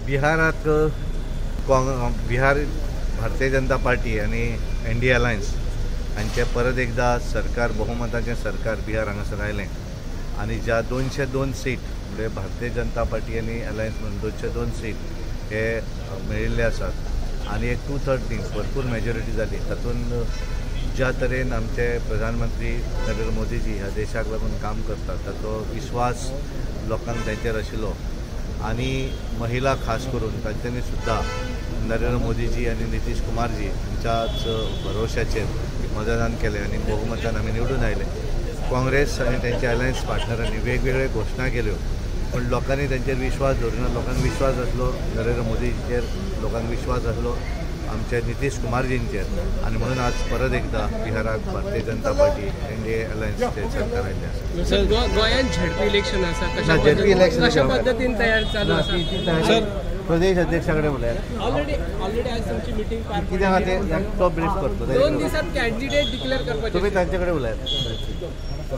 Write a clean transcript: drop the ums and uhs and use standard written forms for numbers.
बिहाराक Bihar Bharatiya Janata party आनी N D alliance हांचें परत एकदा सरकार, बहुमताचें सरकार बिहार हांगासर आयलें आनी ज्या 202 सीट म्हणजे भारतीय जनता पार्टी आनी अलायन्स म्हणून 202 सीट हे मेळिल्ले आसात आनी एक 2/3 न्ही भरपूर मेजॉरिटी जाली. तातूंत ज्या तरेन आमचे प्रधानमंत्री नरेंद्र मोदीजी ह्या देशाक लागून काम करतात ताचो विश्वास लोकांक तांचेर आशिल्लो आनी महिला खास करून तांच्यांनी सुद्दां नरेंद्र मोदीजी आनी नितीश कुमारजी हांच्याच भरोश्याचेर मतदान केलें आनी बहुमतान आमी निवडून आयले. काँग्रेस आनी तांचे अलायन्स पार्टनरांनी वेगवेगळे घोशणा केल्यो पण लोकांनी तांचेर विश्वास दवरिना. लोकांक विश्वास आसलो नरेंद्र मोदीचेर, लोकांक विश्वास आसलो आमच्या नितीश कुमारजींचेर आनी म्हणून आज परत एकदा बिहाराक Bharatiya Janata party N D A अलायन्सचे सरकार आयिल्लें आसा. गोंयांत झेडपी इलेक्शन आसा, कशा पद्दतीन तयार चालू आसा? प्रदेश अध्यक्षा कडेन उलयात. ऑलरेडी आज तुमची मिटींग कितें आहा तें तो ब्रीफ करतो. 2 दिसात कॅन्डिडेट डिक्लेअर करपाचे, तुमी तांचे कडेन उलयात.